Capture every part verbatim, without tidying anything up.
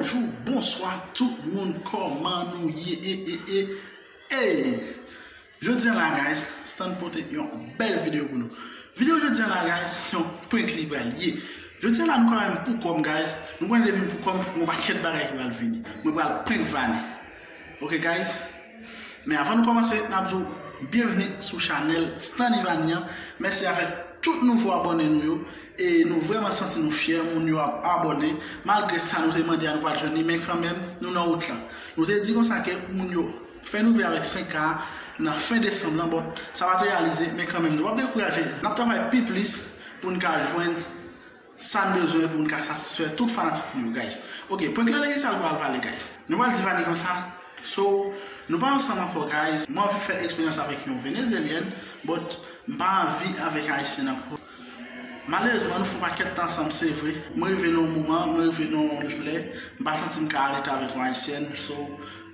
Bonjou, bonswa tout moun, kòman nou ye? E, e, e, e. Jodi a la, guys, Stan pote yon bèl videyo pou nou. Videyo jodi a la, guys, se yon prank li pral ye. Jodi a la, nou ka wè m pou kò m, guys. Nou pran depi m pou kò m, yon pakèt bagay ki pral vini. Mwen pral prank Vani. Ok, guys? Men avan nou kòmanse, n ap di w byenvni sou chanèl Stan Ivani an. Mèsi avèk tout nouvo abòne nou yo. E nou vrèman santi nou fyè, moun yo ap abòne. Malgre sa, nou te mande a, nou pa t jwenn li, men kanmenm, nou nan wout lan. Nou te di konsa ke moun yo fè nou veye avèk senk K nan fen desanm lan, bon, sa pa t reyalize, men kanmenm, nou p ap dekouraje. N ap travay pi plis pou n ka jwenn sa n bezwen pou n ka satisfè tout fanatik nou yo, guys. Ok, prank lan de kisa l pral pale, guys. Nou pral di Vani konsa, so, nou pa ansanm ankò, guys. Mwen anvi fè eksperyans avèk yon Venezyèn, but m pa anvi avèk Ayisyen ankò. Malerezman, nou fè yon pakèt tan ansanm, se vre. Mwen rive nan yon moman, mwen rive nan yon lè, m pa santi m ka rete avèk yon Ayisyèn, so,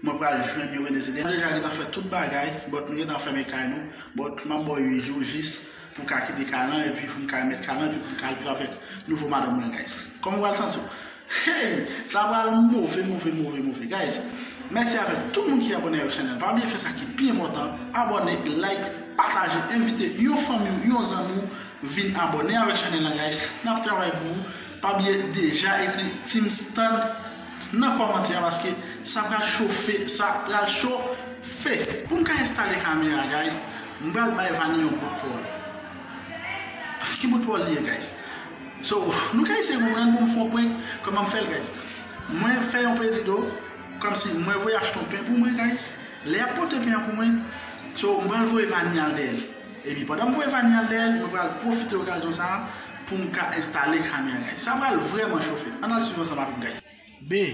mwen pral jwenn yon Venezyèn. Nou deja gentan fè tout bagay, but nou gentan fèmen kay nou, but m ap ba w uit jou jis pou w ka kite kay lan, epi pou m ka remèt kay lan, epi pou m ka al viv avèk nouvo madanm mwen, guys. Kòman w pral santi w? Hey! Sa pral move, move, move, move, guys. Mèsi avèk tout moun ki abòne avèk chanèl. Pa bliye fè sa ki pi enpòtan. Abòne, like, pataje, envite yon fanmi w, yon zanmi w vin abòne avèk chanèl la, guys. N ap travay pou ou. Pa bliye deja ekri Team Stan nan kòmantè a, paske sa pral chofe, sa pral chofe. Pou m ka enstale kamera, guys, m pral bay Vani yon bout pawòl. Ki bout pawòl li ye, guys? So, nou ka eseye konprann pou m fè yon prank, kòman m fè l, guys. Mwen fè yon pedi do, kòmsi mwen voye achte yon pen pou mwen, guys. Lè y ap pote pen an pou mwen, so, m pral voye Vani al dèyè l. Epi pandan m voye Vani al dèyè l, mwen pral pwofite okazyon sa a pou m ka enstale kamera, guys. Sa pral vrèman chofe. Ann al swiv ansanm avè m, guys. Be,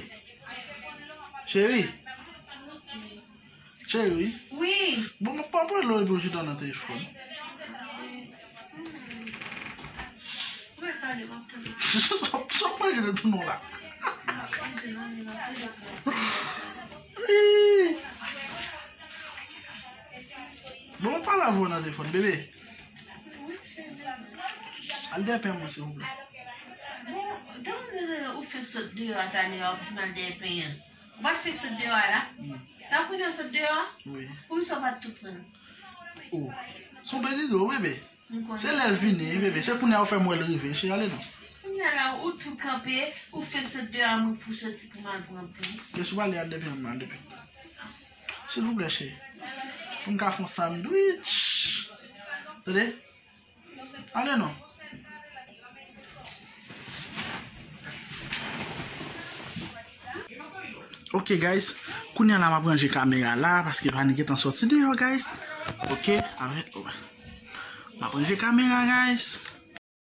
cheri. Cheri. Wi. Bon, mwen pa pale w epi w chita nan telefòn. Mwen pale, m ap tande. Sa w manje nan tou non la? Wi. Bon, mwen pale avè w nan telefòn, bebe. Wi, cheri. Al dèyè pen mwen, silvouplè. Bon, dan ou fenk sot deyò a talè a, w ap di m al dèyè pen an. Ou pa t fenk sot deyò a la? Wi. Sa kounye a w sot deyò a? Wi. Poukisa w pa t tou pran l? O, se yon pèdi do, bebe. M konnen. Se lè l vini, bebe. Se kounye a ou fè m wè l rive, cheri, ale non. Kounye a la, ou tou kanpe, ou fenk sot deyò a, mwen pou soti pou m al pran pen. Yes, ou ale, al dèyè pen an, al dèyè pen an. Silvouplè, cheri. Pou m ka fè yon sandwich. Tande? Ale non. Ok, guys. Kounye a la, m ap ranje kamera la, paske Vani gentan sòti deyò, guys. Ok, avè, m ap ranje kamera, guys.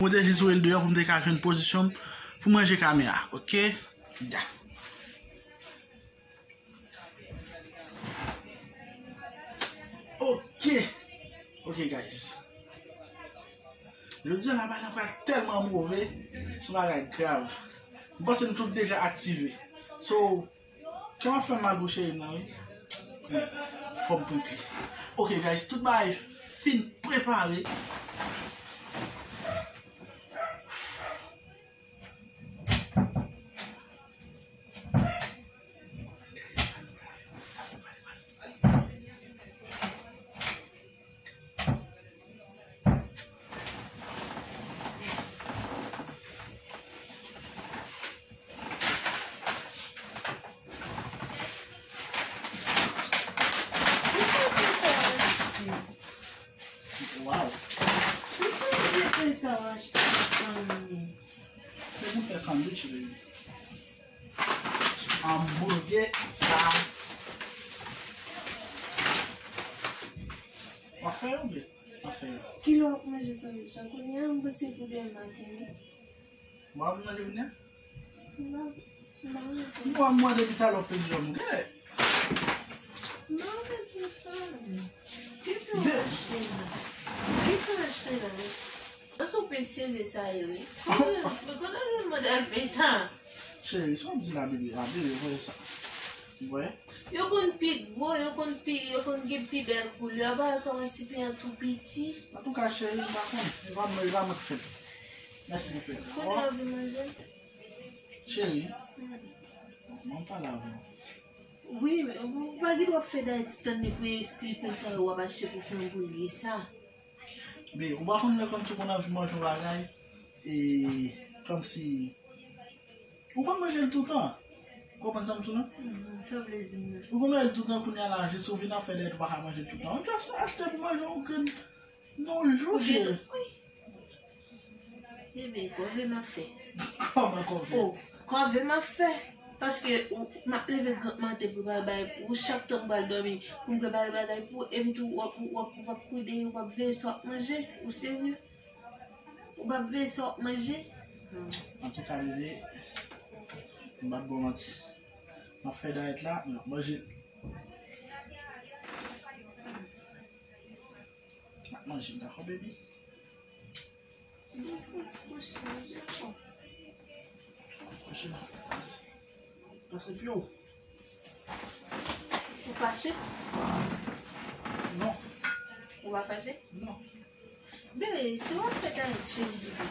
Mwen te jis voye l deyò pou m te ka jwenn pozisyon m pou m ranje kamera, ok? Ya. Ok. Ok, guys. Jodi a la, bagay la pral tèlman move, se yon bagay grav. M panse nou tout deja aktive. So, kè m ap fè m mal pou cheri m nan, wi. Wi, fò m prank li. Ok, guys, tout bagay fin prepare. Wow. Se pou fè sandwich, baby. Anbourge sa. W ap fè yo, bebe? W ap fè yo. Kilè w ap manje sandwich la? Kounye a, m panse pou demen maten, wi. W ap manje kounye a? M pa, m pa manje. M wè, m wè depi talè w peze m, gade. Non, men pou sa. Kisa w achte la? Kisa w achte la? Nan se yon pen serye sa ye, wi. Men kote w jwenn modèl pen sa? Cheri, sa w ap di la, bebe? A, bebe, voye sa. Voye. Yo konn pi gwo, yo konn pi, yo konn gen pi bèl koulè. Pa wè kòman ti pen an tou piti. Antouka, cheri, m pa konnen. E pa mwen, e pa mwen k fè l. Mèsi, bebe. Kounye a w vin manje? Cheri. Hmm. Pale avè m. Wi, men ou pa gen dwa fè Dayèt tann pou estil pwen sa yo w ap achte pou fè yon boul gesa. Men, ou pa konn lè kòmsi ou konn anvi manje yon bagay, e kòmsi ou konn manje l toutan. Ou konprann sa m di w la? Mhm, sa vle di m. Ou konn manje l toutan, kounye a la, jis ou vin ap fè Dayèt, ou pa ka manje l toutan. Ou just achte pou manje yon grenn nan yon jou, cheri. Wi. Bebe, kòve m ap fè. Kòman kòve? Oh, kòve m ap fè. Paske ou, m ap leve gran maten prepare bagay pou ou, chak tan m pral dòmi, pou m prepare bagay pou ou, epi tou w ap, w ap, w ap koude, w ap veye sa w ap manje. Ou serye? Ou p ap veye sa w ap manje? Antouka, bebe, m p ap ba w manti. M ap fè Dayèt la, m ap manje. M ap manje, dakò, baby? Yon ti kouche, manje ankò. Kouche, pase, pase pye w. Ou fache? Non. Ou pa fache? Non. Bebe, si w ap fè Dayèt, cheri, bebe,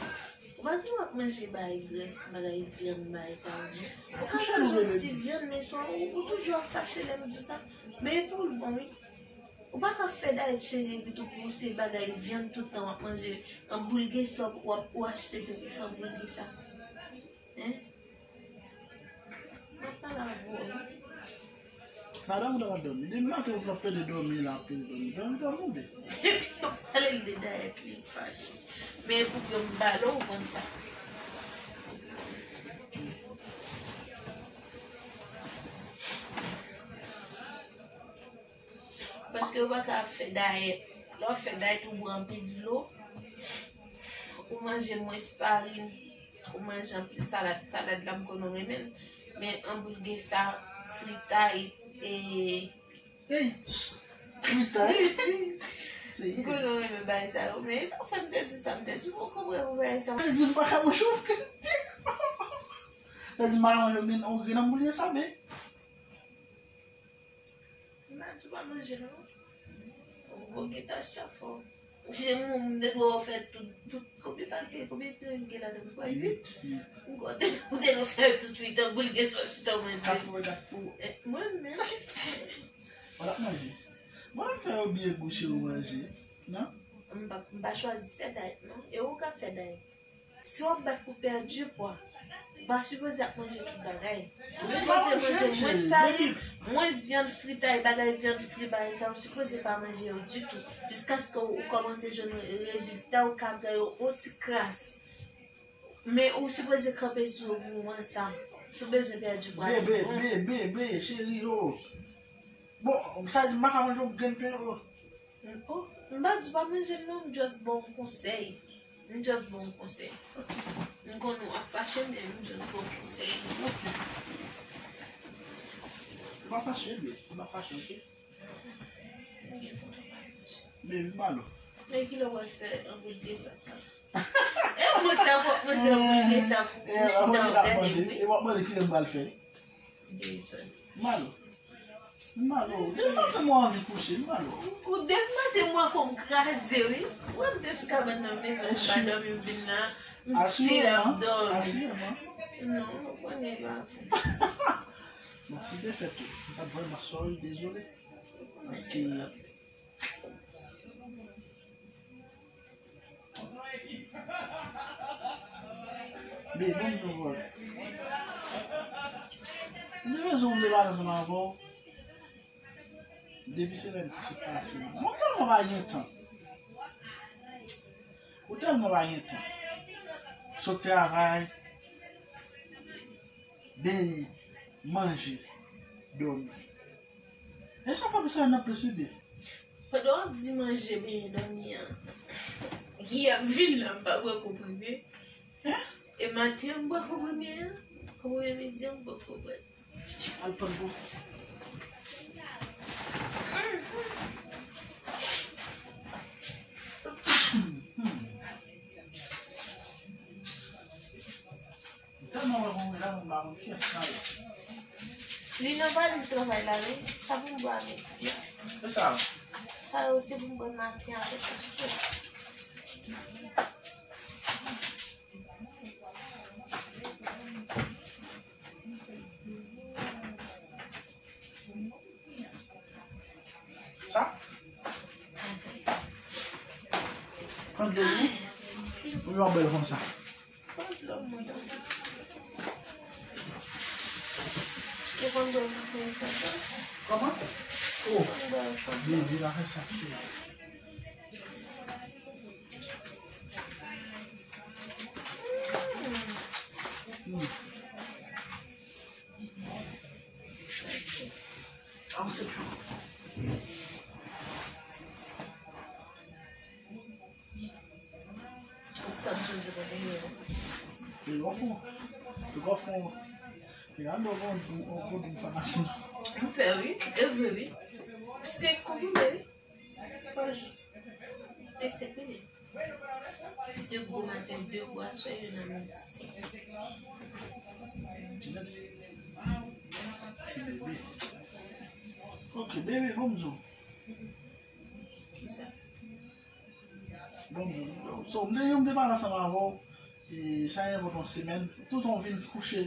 ou pa di w ap manje bagay grès, bagay vyann, bagay sa yo. Ou ka manje yon ti vyann, men son, ou, ou toujou ap fache lè m di sa. Men pou l bon, wi. Ou pa ka fè Dayèt, cheri, epi tou pou se bagay vyann tout tan w ap manje, an boul gesa w ap, w achte pou, pou fè an boul gesa. Hein? M ap pale avè w. Madanm ou ta pa dòmi. Depi maten ou ap plede dòmi la, ap plede dòmi. Dòmi, dòmi ou byen. Depi yo pale l de Dayèt, li fache. Men pou yo m pale, ou konn sa. Paske ou pa ka ap fè dayèt. Lè w ap fè dayèt, ou bwè anpil dlo, ou manje mwens farin, ou manje anpil salad. Salad la, m konnen w renmen l, men an boul gesa, fritay, e... Ey, fritay. M konnen w renmen bagay sa yo, men e sa k fè m te di sa, m te di, ou konprann pou bagay sa. Sa vle di m pa ka manje yon grenn. Sa vle di m pa ka manje yon grenn, yon grenn an boul gesa, men. M pa di w pa manje non. Ou gen tach sa fò. Se moun, depi w fè tout, tout, konbyen pakèt, konbyen tan gen ladan m kwè uit. M konte, ou te nou fè tout uit an boul gesa w chita w manje. Kat pou kat pou. Eh, mwen menm. Sa ki... Wala manje. Mwen menm fè yo byen gou cheri w manje. Non? M pa, m pa chwazi fè dayèt non. E ou k ap fè dayèt. Si w ap bat pou pèdi pwa, ou pa sipoze ap manje tout bagay. Ou sipoze manje mwens farin, mwens vyann fritay, bagay vyann fri, bagay sa, ou sipoze pa manje yo ditou. Jiskaske ou, ou kòmanse jwenn rezilta, ou ka ap gen yon ti kras. Men ou sipoze kanpe sou yo pou moman sa. Si w bezwen pèdi pwa, bebe, bebe, bebe, cheri, oh. Bon, sa di m pa ka manje yon grenn pen, oh. Oh, m pa di w pa manje l non, m just ba w yon konsèy. M just ba w yon konsèy. M konnen w ap fache, men m just ba w yon konsèy. Ok. M pa fache, bebe. M pa fache, ok? Bebe, m pa lo. Men kilè w pral fè anpil de sa, sa? E mwen ki ta fòk manje anpil de sa pou, pou chita w gade, wi. E w ap mande kilè m pral fè. Bezwen. Malo. Malo. Depi maten mwen anvi kouche, malo. Ou depi maten mwen kò m kraze, wi. Ou wè m te sou kabann nan, men m pa dòmi, m vin la, m still ap dòmi. Asireman. Non, ou konnen l pa vre. Bon, si te fè tou, m t ap vrèman sorry, dezole. Paske Men bon, nou wè. M te bezwen vle pale ansanm avè w. Depi semèn ki sot pase. Mwen tèlman pa gen tan. Ou tèlman pa gen tan. Sot travay, benyen, manje, dòmi. Èske w ap fè sa nan plis ide? Pandan w ap di manje, benyen, dòmi an, yè m vin la, m pa pran konprime. Hein? E maten an, m pran konprime an. Konprime midi an, m pran konprime. Al pran pou. Tèlman wè moun la, moun pa konn kiyès sa ye. Li nan valiz travay la, wi. Sa pou m bwè a midi a. E sa? Sa yo se pou m bwè maten avèk aswè. Ou yon bèl konsa. Ou konn dlo m konsa. Kòman? Oh, bebe, la fè sa, cheri. Hmm. Avanse. Ou fè m sonje kote m ye. Li gwo fon. Li gwo fon. Li gade yon, yon, yon, yon famasi. M pè wi, e vre wi. Se konplike wi. E se pile. De gwo maten, de gwo aswè, youn a midi. Ti bebe. Ok, bebe, bon m di w. Kisa? Bon, so, m te, m te pale ansanm avè w, e sa gen nenpòt yon semèn, tout on vin kouche,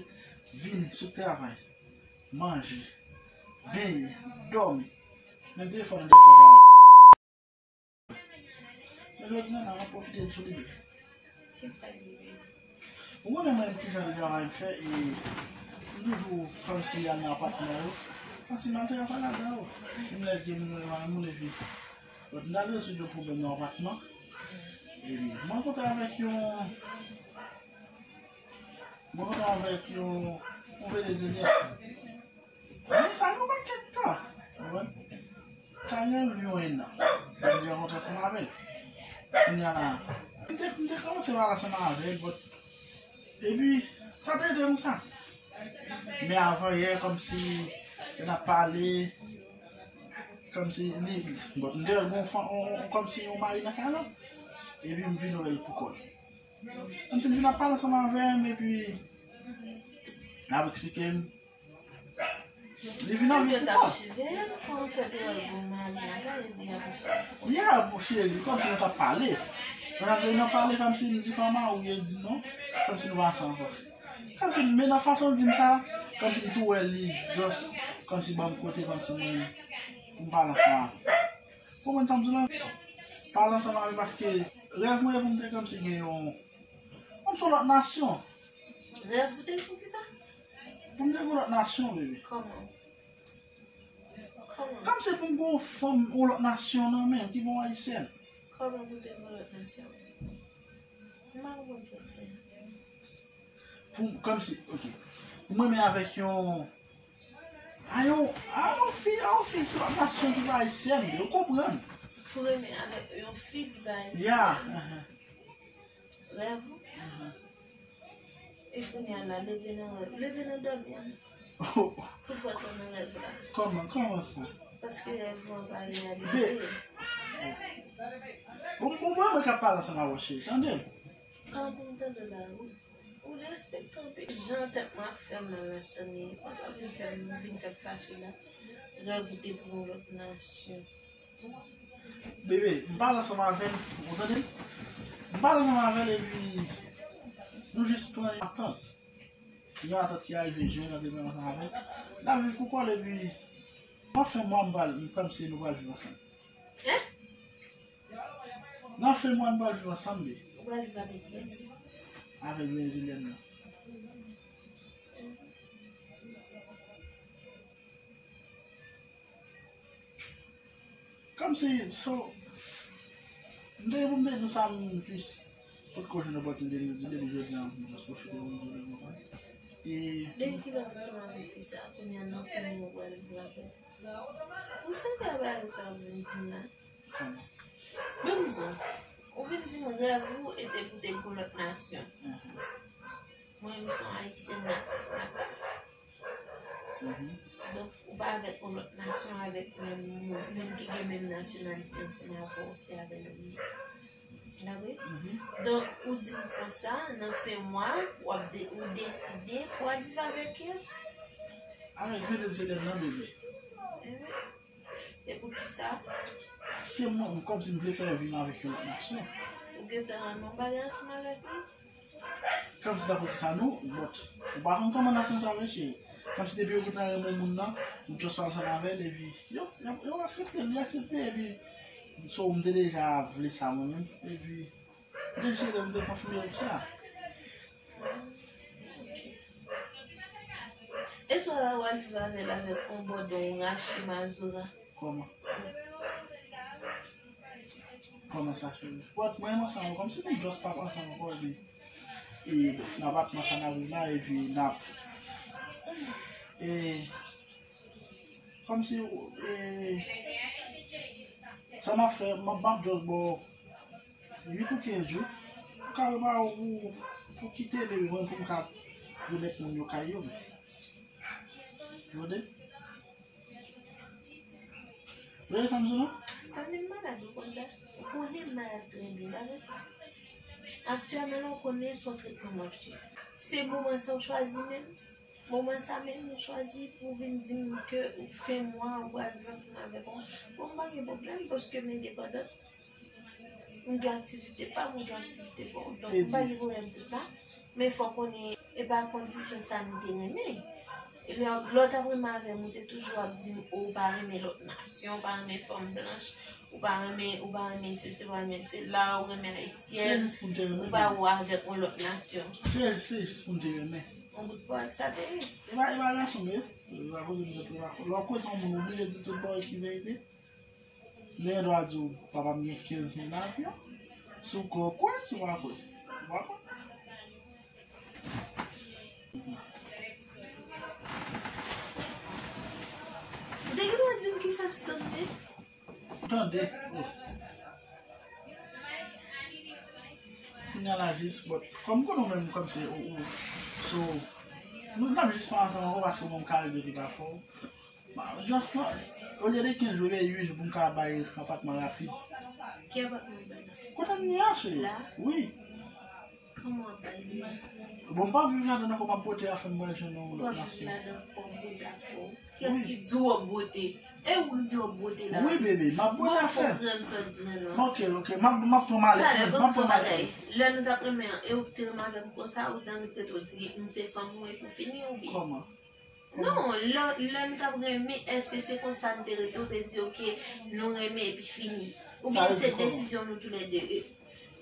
vini sou travay, manje, benyen, dòmi. Men m te fè yon defwa pa. Men jodi a, m ap pwofite m sou li. Kisa li ye? Ou konnen mwen menm kijan de travay m fè, e m toujou kòmsi al nan apatman yo. Kòmsi m al travay ladan yo. Menm lè gen moun mwen pa renmen moun epi. Donk, m t al rezoud yon pwoblèm nan apatman. Epi, m rankontre avèk yon, m rankontre avèk yon, yon Venezyèn. Men sa yon pakèt tan. Ou konprann? Sa gen anviwon en an. Mwen te rankontre ansanm avè l. Kounye a la, m te, m te kòmanse pale ansanm avè l, but, epi, sa te rete konsa. Men avan yè, kòmsi, n ap pale, kòmsi, li, but, m te wè l gon fanm, on, on, kòmsi yon mari nan kay la, epi m vin wè l pou kò l. Kòmsi, l vin ap pale ansanm avè m, epi, l ap eksplike m, Li vin avèk yo t ap siveye m, kòman fè pou wè l gon mari lakay epi y ap siveye. Yeah, bon, cheri, kòmsi nou t ap pale. Pandan ke nou pale, kòmsi m di kòman ou ye di non, kòmsi nou pa ansanm ankò. Kòmsi, men nan fason l di m sa, kòmsi m tou wè li just, kòmsi ban m kote, kòmsi mwen, pou m pale ansanm avè l. Ou konprann sa m di w la? Pale ansanm avè l paske rèv mwen pou m te kòmsi gen yon, kòmsi yon lòt nasyon. Rèv ou te pou kisa? Pou m te gen yon lòt nasyon, bebe. Kòman? Kòman? Kòmsi pou m gen yon fanm yon lòt nasyon nan men m, ki pa yon ayisyèn. Kòman pou te gen yon lòt nasyon? M pa konprann sa w di a. Pou, kòmsi, ok. Pou m renmen avèk yon, a yon, a yon fi, a yon fi ki pa nasyon, ki pa ayisyèn, ou konprann. Pou renmen avèk yon fi ki pa ayisyèn. Yeah, uh-huh. Rèv ou? Mhm. E kounye a la, leve nan rèv. Leve nan dòmi an. Pou pran tan nan rèv la. Kòman, kòman sa? Paske rèv ou an pa reyalize. Bon, bon, bon, mwen k ap pale ansanm avè w, cheri, tande m. Kòman pou m tande w la, ou, ou derespektan anpil. Jan tèt mwen ap fè m mal, Lastanie. Konsa pou m fè m vin fèk fache la. Rèv ou te pou yon lòt nasyon. Bebe, m pale ansanm avè l, ou tande m? M pale ansanm avè l epi nou jis pran yon atant. Yon atant ki arive jwenn ant mwen ansanm avè l. N ap viv pou kò l epi nan fen mwa m pral, kòmsi nou pral viv ansanm. Hein? Nan fen mwa nou pral viv ansanm, bebe. Ou pral viv avèk kiyès? Avèk Venezyèn nan. Kòmsi, so, m te, pou m te di w sa, m jis potko jwenn opòtinite, m te di w depi jodi a, m jis pwofite pou m di w li konprann. E depi kilè w ansanm avèk fi sa, kounye a nan fen mwa w pral viv avè l? Ou sèke bagay sa w vin di m la? Kòman? Menm jan, ou vin di m rèv ou e te pou te gen yon lòt nasyon. Mhm. Mwen menm se yon ayisyèn natif la. Mhm. Donk, ou pa avèk yon lòt nasyon, avèk menm moun, moun ki gen menm nasyonalite ansanm avè w, se avè l ou ye. Dapre? Mhm. Donk, ou di m konsa, nan fen mwa, w ap de-, ou deside pou w al viv avèk kiyès? Avèk Venezyèn nan, bebe. Eh wi. E poukisa? Paske mwen, m kòmsi m vle fè vin avèk yon lòt nasyon. Ou gentan nan bagay ansanm avèk li? Kòmsi tankou kisa nou, but, ou pa konn kòman nasyon sa ye, cheri. Kòmsi depi yo gentan renmen moun nan, m just pale ansanm avè l, epi yo, yo, yo aksepte, li aksepte, epi, so, m te deja vle sa mwen menm, epi, Wi, cheri, m te konfime w pou sa. E sa w al viv avè l avèk yon bòdon, yon rache mazora? Kòman? Kòman sa, cheri? Wè, mwen, mwen ansanm, kòmsi nou just pa ansanm ankò, epi, e, n ap ap nan sa n ap viv la, epi n ap, e, kòmsi, e, sa m ap fè, m ap, m ap just ba w uit ou kenz jou, pou ka prepare w pou, pou kite bebe mwen, pou m ka remèt moun yo kay yo, men. Tande? Ou tande sa m di w la? Stanley, m malad, ou konn sa? Ou konnen m malad trè byen, pa vre? Aktyèlman la, ou konnen se yon tretman m ap swiv. Se moman sa w chwazi menm? Moman sa menm ou chwazi pou w vin di m ke ou fen mwa, ou pral viv ansanm avèk mwen? Bon, m pa gen pwoblèm, paske m endepandan. M gen aktivite pa m, ou gen aktivite pa w. Donk, m pa gen pwoblèm pou sa. Men fò w konnen, e pa kondisyon sa m te renmen. Lè, lè w t ap renmen avè m, ou te toujou ap di m, o, ou pa renmen lòt nasyon, ou pa renmen fanm blanch, ou pa renmen, ou pa renmen sesi, ou pa renmen sela, ou renmen ayisyèn, ou pa wè avèk yon lòt nasyon. Se jis pou m te renmen. Yon bout pawòl sa te ye. E pa, e pa gason m ye. E pa koze m te pre pa. Lè w koze yon moun, ou oblije di tout bagay ki verite. Lè dwa di w, papa m gen kenz mil avyon. Si w kwè, w kwè, si w pa kwè, w pa kwè. Ou te gen dwa di m kisa Stanley? Tande, oh. Kounye a la jis, but, kòm konnen w menm kòm se ou, ou, so, nou, n ap jis pa ansanm ankò paske w menm ka rive li pa fè w. Just pran, olye de kenz jou, e uit jou pou m ka bay apatman rapid. Ki apatman w bay la? Kote n ye a, cheri? La? Wi. Kòman w ap bay li a? Bon, m p ap viv ladan ankò, m ap bwote afè m, m pral jwenn yon lòt nasyon. W ap viv ladan ankò, bwote afè w. Kiyès ki di w ap bwote? E ou ki di w ap bwote la? Wi, bebe, m ap bwote afè m. Mwen konprann sa w di la, non. Ok, ok, m ap, m ap pran malèt mwen, m ap pran malèt mwen. Lè nou t ap renmen an, e ou ki te renmen avè m konsa, ou t annik rete w di, m se fanm ou epi w fini, oubyen? Kòman? Non, lè, lè nou t ap renmen, èske se konsa n te rete, ou te di, ok, nou renmen epi fini? Oubyen se desizyon nou toulède?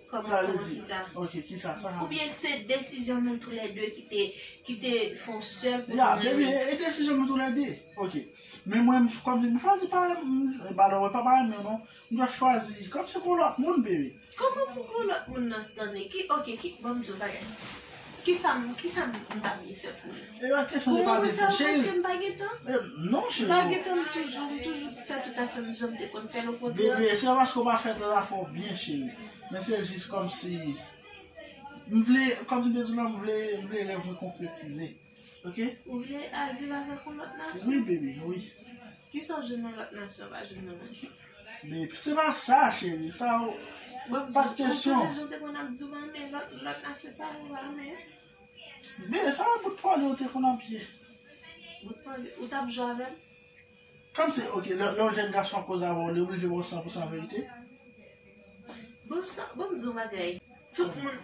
Kòman, sa vle kòman, di, kisa? Ok, kisa sa? Oubyen se desizyon nou toulède ki te, ki te fè yon sèl pou nou renmen? Ya, baby, e, e desizyon nou toulède. Ok. Men mwen, m, kòm m chwazi pa, m, e, ba lè w pa, pa renmen, non. M dwe chwazi, kòm se pou lòt moun, baby. Kòman pou pou lòt moun nan Stanley? Ki, ok, ki, ban m di w bagay. Kisa m, kisa m, m ta byen fè pou ou? E pa kesyon de pa byen fè, cheri. Pou mwen, se paske m pa gen tan. E, non, cheri. M pa gen tan, m toujou, m toujou fè tout afè m jan m te konn fè l, okontrè. Bebe, se pa paske w pa fè tout afè w byen, cheri. Men se jis kòmsi, m vle, kòmsi m te di w la, m vle, m vle rèv mwen konkretize. Ok? Ou vle al viv avèk yon lòt nasyon? Wi, baby, wi. Kisa w jwenn nan lòt nasyon, w pa jwenn nan nasyon? Men se pa sa, cheri. Sa, pa t kesyon. Bon, ou sonje jan w te konn ap di w pa renmen lòt, lòt nasyon sa, ou pa renmen? Men sa, bout pale w te konn ap ye. Bout pale, ou t ap jwe avè l? Kòmsi, ok, lè, lè yon jèn gason ap koze avè w, li oblije ba w san pou san verite? Bon, sa, bon, m di w yon bagay. Tout moun,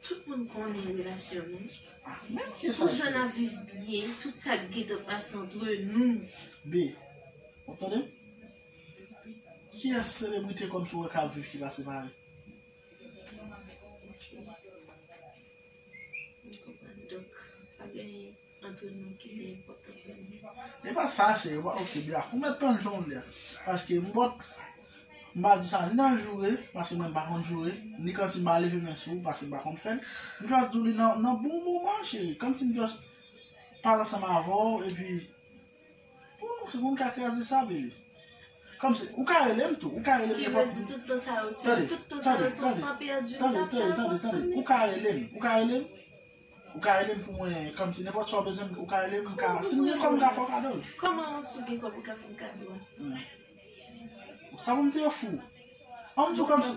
tout moun konnen relasyon nou. Ah, men kisa? Pou jan n ap viv byen, tout sa k gentan pase antre nou. Be, w tande m? Kiyès selebrite kòmsi w wè k ap viv ki pa separe? Ok. M konprann. Donk, pa gen antre nou ki te enpòtan pou nou. E pa sa, cheri, w pa, ok, bya, ou mèt pran l jan w vle a. Paske m pòt, m pa di sa ni nan joure, paske mwen m pa konn joure, ni kòmsi m pa leve men sou ou, paske m pa konn fè l. M just di w li nan, nan bon moman, cheri. Kòmsi m just pale ansanm avè w, epi, pou nou, se pou n ka kraze sa, baby. Kòmsi, ou ka rele m tou, ou ka rele m nenpòt. Ki vle di tout tan sa yo, se, tande, tout tan sa yo, se yon tan pèdi nou t ap fè avans, tande. Ou ka rele m, ou ka rele m. Ou ka rele m pou mwen, kòmsi nenpòt sa w bezwen, ou ka rele m, ou ka, si m gen kòb, m ka fè w kado l. Kòman w si w gen kòb, ou ka fè m kado a? Hmm. Sa pou m te fou. An m di w kòmsi.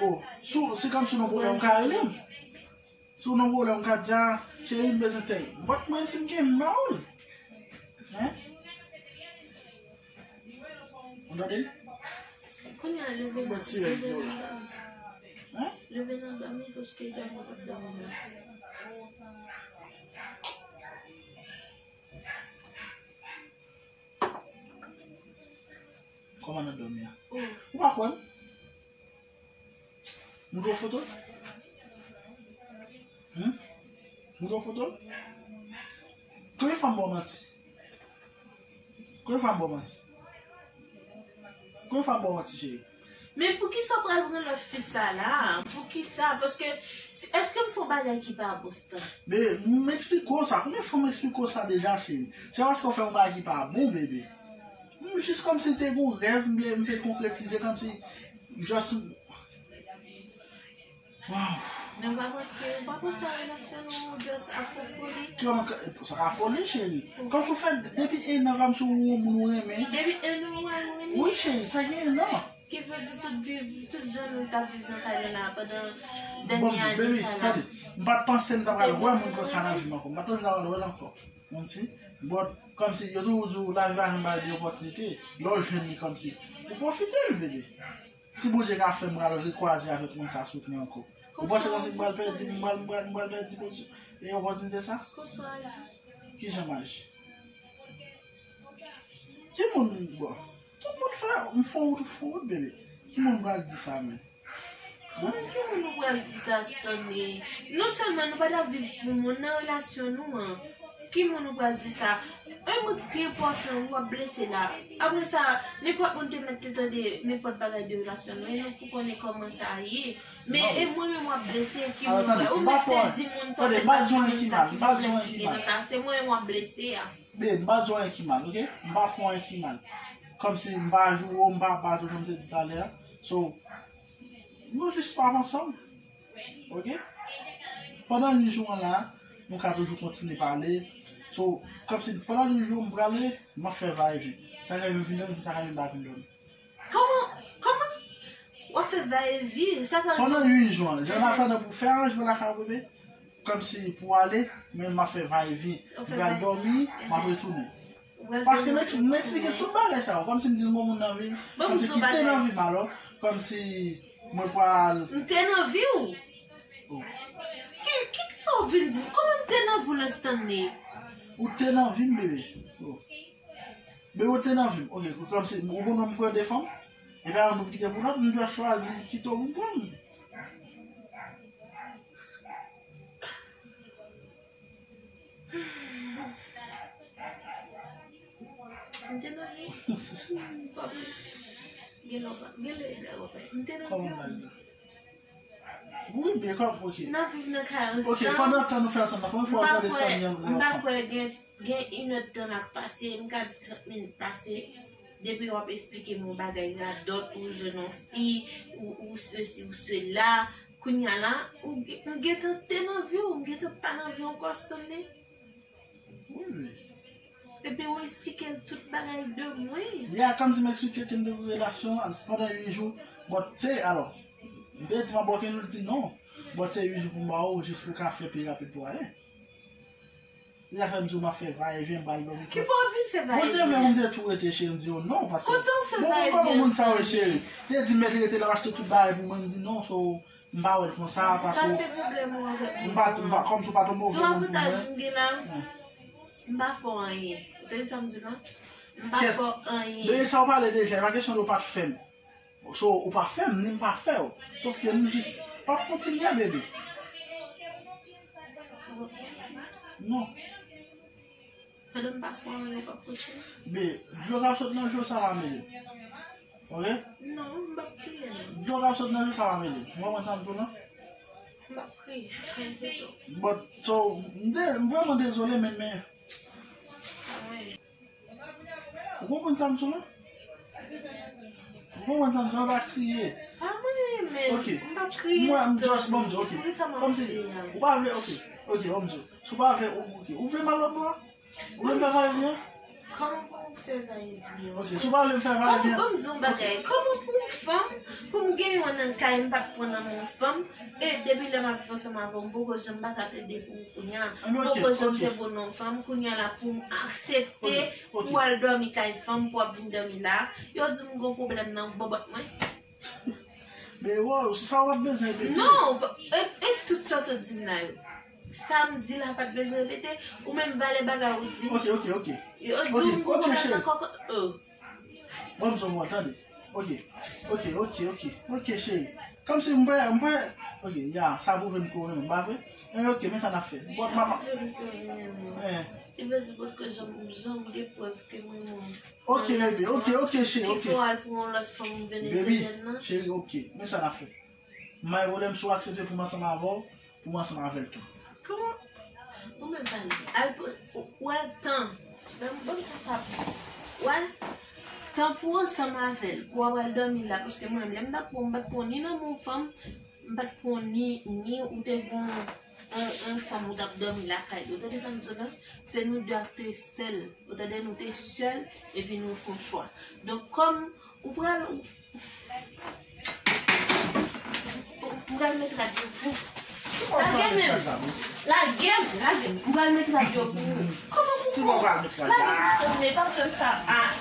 Oh, si w, si kòmsi w nan pwoblèm, ou ka rele m. Si w nan pwoblèm, ou ka di, a, cheri, m bezwen tèl. But mwen, si m gen, m ba w l. Hein? Ou tande m? Kounye a, leve nan, leve nan dòmi. Hein? Leve nan dòmi, paske dòmi w t ap dòmi la. Kòman nan dòmi a? Oh. Ou pa kwè m? Montre w foto? Hmm? Montre w foto? Konbyen fwa m ba w manti? Konbyen fwa m ba w manti? Konbyen fwa m ba w manti, cheri? Men poukisa w pral pran lòt fi sa la? Poukisa? Paske, si- èske m fè yon bagay ki pa bon, Stan? Men, m eksplike w sa. Konbyen fwa m eksplike w sa deja, cheri? Se paske w fè yon bagay ki pa bon, bebe. M jis kòmsi te gon rèv, m vle, m vle konkretize, kòmsi, just, wow. Men w pa panse, w pa panse a relasyon nou, w just ap fè foli? Kòman, sa pa foli, cheri. Kòmsi w fè depi en an, kòmsi w wè yon moun ou renmen. Depi en an, w wè l renmen? Wi, cheri, sa gen en an. Ki vle di tout viv, tout jan nou t ap viv nan kay nou la pandan dènye ane sa la. Tande, m pa t panse m ta pral wè moun konsa nan vi m ankò. M pa t panse m ta pral wè l ankò. Ou konprann? But, kòmsi, yo toujou di w lavi pa janm bay de opòtinite. Lè w jwenn li kòmsi, ou pwofite l, bebe. Si Bondye ka fè m pral rekwaze avèk moun sa sou pwen ankò, ou panse kòmsi m pral pèdi, m pral, m pral, m pral pèdi opòtinite sa? Ki jan m aji? Ki moun, bon, tout moun fè, m fè wout, ou fè wout, bebe. Ki moun m pral di sa, men? Kòman, ki moun ou pral di sa, Stanley? Non sèlman nou pa t ap viv pou moun nan relasyon nou an, ki moun ou pral di sa? E moun ki enpòtan, w ap blese la. Apre sa, nenpòt moun te mèt te tande nenpòt bagay de relasyon nou, e nou pou konnen kòman sa ye. Men e mwen menm w ap blese, ki moun wè. Ou mèt te di moun sa, ou mèt pa di moun sa, ki moun ki te nan sa. Se mwen menm w ap blese a. Babe, m pa di w anyen ki mal, oke? M pa fè w anyen ki mal. Kòmsi m pa joure w, m pa bat ou, jan m te di talè a. So, nou jis pa ansanm. Oke? Pandan uit jou an la, nou ka toujou kontinye pale. So, kòmsi pandan uit jou, m prale, m ap fè va e vyen. Sa ka rive m vin dòmi, sa ka rive m pa vin dòmi. Kòman, kòman? W ap fè va e vyen, sa fè. Pandan uit jou an, jan an atandan pou fè aranjman lakay ou, bebe, kòmsi pou ale, men m ap fè va e vyen. M pral dòmi, m ap retounen. Paske m eks-, m eksplike tout bagay sa yo. Kòmsi m di m gon moun nan vi m. Kòmsi ki te nan vi m alò. Kòmsi mwen pral. M te nan vi w? Oh. Ki, ki, ki w vin di m? Kòman m te nan vi w nan Stanley? Ou te nan vi m, bebe. Oh. Bebe, ou te nan vi m. Oke, kòmsi, ou konn wè m pran de fanm? Epi alò nou kite pou lòt, m dwe chwazi kite w pou m pran m. M te nan vi w. Gen lè w pa, gen lè w pa. M te nan vi w. Wi, byen, kòm, oke. N ap viv nan kay ansanm. Oke, pandan tan nou fè ansanm nan, konbyen fwa ou tande Stanley an? M pa kwè gen, gen inèdtan n ap pase, m ka di trant minit pase, depi w ap eksplike m yon bagay radòt, ou jwenn yon fi, ou, ou sesi, ou sela. Kounye a la, ou, m gentan te nan vi w, m gentan pa nan vi w ankò, Stanley. Wi, wi. Epi ou eksplike l tout bagay de mwen. Ya, kòmsi m eksplike ke m te gen relasyon pandan uit jou. But se, alò, m te di m ap ba w kenz jou, l di non. But se uit jou pou m ba w, jis pou w ka fè pi rapid pou w ale. Li ta fè m di w m ap fè va e vyen, m pral dòmi. Ki bò w vin fè va e vyen? Bon, te vle m te tou rete, cheri, m di w non, paske. Kote w fè va e vyen? Bon, kòman moun sa yo, cheri? Te di m mete rete la, m achte tout bagay pou mwen, m di non, so, m pa wè l konsa, paske. Sa se pwoblèm ou avèk moun. M pa, m pa, kòmsi w pa t yon move moun pou mwen. Ti avantaj m gen la, m pa fè w anyen. Ou tande sa m di w la? M pa fè w anyen. Bebe, sa w pale deja, e pa kesyon de w pa t fè m. So, ou pa fè m, ni m pa fè w. Sòf ke nou jis p ap kontinye, bebe. Non. Pandan m pa fè w anyen, ou p ap kontinye? Be, dlo k ap sot nan je w sa pa mele. Oke? Non, m p ap kriye, non. Dlo k ap sot nan je w sa pa mele. Ou konprann sa m di w lan? M p ap kriye. But, so, m de-, m vrèman dezole, men, men. Anyen. Ou konprann sa m di w lan? Ou konprann sa m di w lan, pa kriye. Pa mwen, men. Oke. M p ap kriye. Mwen, m just, bon, m di w, oke. Kòmsi, ou pa vle, oke. Oke, bon, m di w. Si w pa vle, ou, oke. Ou vle m al lòt bò a? Ou vle m fè va e vyen? Kòman pou m fè va e vyen? Oke, si w pa vle m fè va e vyen. Kòman, bon, m di w yon bagay. Kòman pou yon fanm, pou m gen yon nan kay, m pa t pran nan men yon fanm, e depi lè m ap viv ansanm avè w, m poko janm pa ka plede pou ou kounye a. M poko janm te bon nan yon fanm, kounye a la pou m aksepte pou w al dòmi kay fanm, pou w ap vin dòmi la. Yo di m gon pwoblèm nan bòbòt mwen. Men wow, se sa w ap bezwen repete. Non, e, e tout sa w sot di m la yo. Sa m di la pa t bezwen repete, ou menm valè bagay ou di m. Oke, oke, oke. Yo di m gon pwoblèm nan kòkòt. Oh. Bon, m di w, tande. Oke, oke, oke, oke. Oke, cheri. Kòmsi m pa, m pa, ok, ya, sa pwouve m ke w renmen m, pa vre? Enben, ok, men sa n ap fè. Bon, m ap, eh. Ki vle di potko janm, janm gen prèv ke m renmen w. Ok, bebe, ok, ok, cheri, ok. Ki fè w al pran yon lòt fanm venezyelyèn nan? Baby, cheri, ok, men sa n ap fè. M pa gen pwoblèm si w aksepte pou m ansanm avè w, pou m ansanm avè l tou. Kòman? Ou menm pale. Al pran, ou, ou wè tan. Ban m, ban m sa sa pou ou. Wè? Tan pou w ansanm avè l, pou w al dòmi la, paske mwen menm, lè m t ap pran, m pa t pran ni nan men yon fanm, m pa t pran ni, ni ou te gen yon, yon, yon fanm ou t ap dòmi lakay li. Ou tande sa m di w la? Se nou de ak te sèl. Ou tande, nou te sèl, epi nou fè yon chwa. Donk, kòm ou pral, ou, ou pral met rad yo pou. Lage men. Lage m, lage m. Ou pral met rad yo pou. Kòman pou. Lage m, Stanley, pa fè m sa. Ah.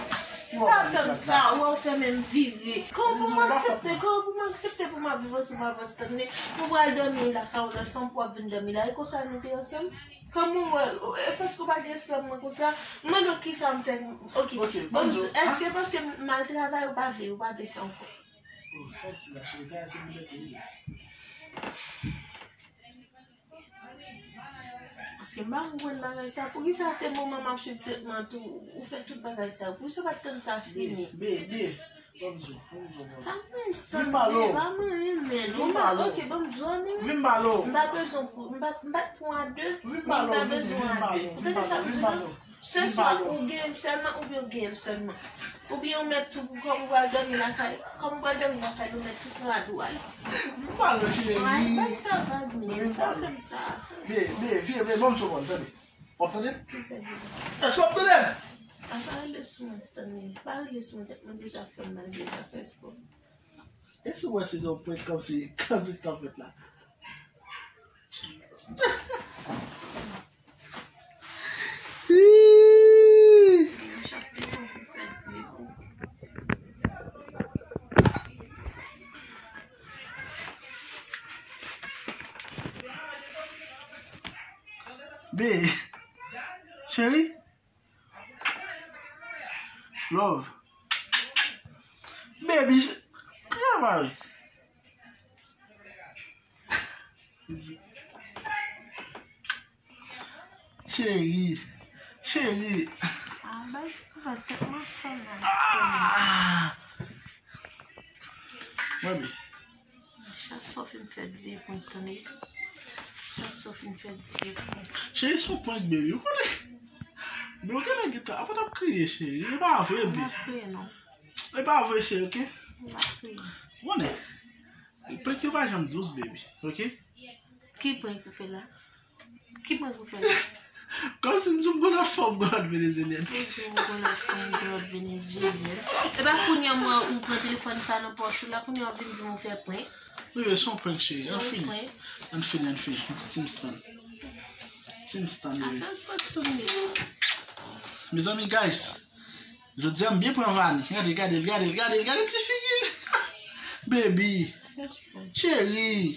Pa fè m sa, ou fè men m vire. Kòman pou m aksepte, kòman pou m aksepte pou m ap viv ansanm avè w, Stanley? Pou pral dòmi lakay yon lòt fanm, pou w ap vin dòmi la. E konsa nou te ansanm? Kòman w wè, e paske w pa gen respè pou mwen konsa? M mande w kisa m fè. Ok. Ok, ban m di w, èske paske m al travay ou pa vle, ou pa vle sa ankò? Oh, sa w di la, cheri, travay se libète w ye. Paske m pa konprann bagay sa. Poukisa se moman m ap swiv tretman tou, ou fè tout bagay sa? Poukisa w pa t tann sa fini? Be, be, be. Ban m di w, ban m di w, ban m di w. Pa manyen Stanley, pa manyen men. Vin ba l. Ok, ban m di w, men. Vin ba l. M pa bezwen pou, m pa, m pa t pran a de, men m pa bezwen a de. Ou tande sa m di w la? Se swa ou gen m sèlman, oubyen ou gen m sèlman. Oubyen ou mèt tou, kòm ou pral dòmi lakay, kòm ou pral dòmi lakay, ou mèt tou pran a de w ale. Vin ba l, cheri. Ay, bay sa vag, men. Pa fè m sa. Be, be, vye, vye, ban m di w, tande. W ap tande m? Èske w ap tande m? A, pa rele sou mwen, Stanley. Pa rele sou mwen, tèt mwen deja fè m mal, deja fè espò. E si w wè se yon prank kòmsi, kòmsi tanpèt la. Ih! Be, cheri. Love. Baby, ch-, gade pale. Cheri, cheri. Ah, baz, ou pa tèt mwen fè mal. Ah! Mwen, bi. Chak sa w fin fè di prank, tande. Chak sa w fin fè di prank. Cheri, se yon prank, baby. Ou konnen. Bloke nèg gita. Apa t ap kriye, cheri? E pa vre, bi. M pa kriye, non. E pa vre, cheri, ok? M pa kriye. Ou konnen. Prank yo pa janm dous, baby. Ok? Ki prank ou fè la? Ki prank ou fè la? Kòmsi m di w m gon lòt fanm, gon lòt venezyelyèn. Ou di w gon lòt fanm, gon lòt venezyelyèn. E pa kounye a mwen ou pran telefòn sa nan pòch ou la, kounye a w ap vin di m ou fè prank. Wi, wi, se yon prank, cheri. Ann fini. Ann fini, ann fini. Di Tim Stan. Tim Stan, baby. Mezanmi, guys. Jodi a m byen pran Vani. Gade, gade, gade, gade, gade ti figi l. Baby. Cheri.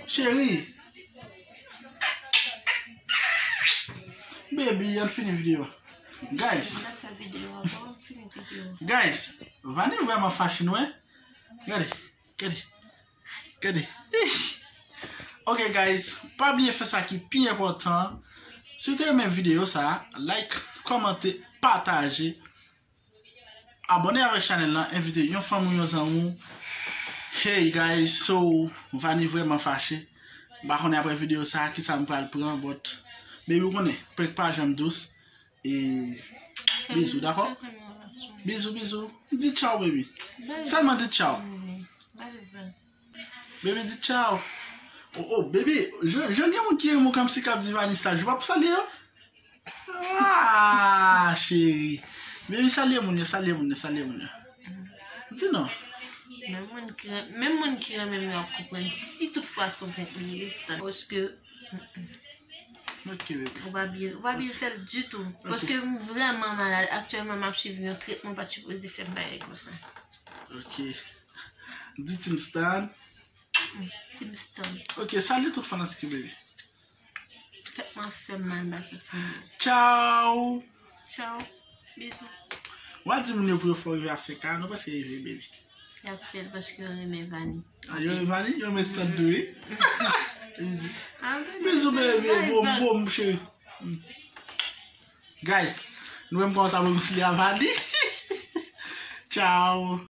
Cheri. Baby, ann fini videyo. Guys. Guys, Vani vrèman fache nou, en. Gade, gade, gade. Ish. Ok, guys, pa bliye fè sa ki pi enpòtan. Si w te renmen videyo sa, like, kòmante, pataje. Abòne avèk chanèl lan, envite yon fanmi w, yon zanmi w. Hey guys, so, Vani vrèman fache. M pa konnen apre videyo sa, kisa m pral pran, but, baby, ou konnen, prank pa janm dous. E, bizou, dakò? Bizou, bizou. Di tchaw, baby. Sèlman di tchaw. Baby, di tchaw. Oh, oh, baby, jan, jan gen moun ki renmen w kòmsi k ap di Vanessa, ou p ap salye yo? Ah, cheri. Baby, salye moun yo, salye moun yo, salye moun yo. Di non. Menm moun ki ren-, menm moun ki renmen m yo ap konprann si tout fwa se yon prank li ye, Stan. Paske, mm, mm. Ok, baby. Ou pa byen, ou pa byen fè l ditou. Ok. Paske m vrèman malad. Aktyèlman, m ap swiv yon tretman, ou pa t sipoze fè m bagay konsa. Ok. Di Tim Stan. Mm, Tim Stan. Ok, salye tout fanatik yo, baby. Tèt mwen fè m mal, m pa santi m byen. Tchaw! Tchaw. Bizou. W a di moun yo pou yo fè w rive a senk K, nou prèske rive, baby. Y ap fè l paske yo renmen Vani. Ah, yo renmen Vani, yo renmen sant tou, wi. Bizou. Bizou, bebe, bom, bom, cheri. Guys, nou menm konsa, nou sou a Vani. Ciao.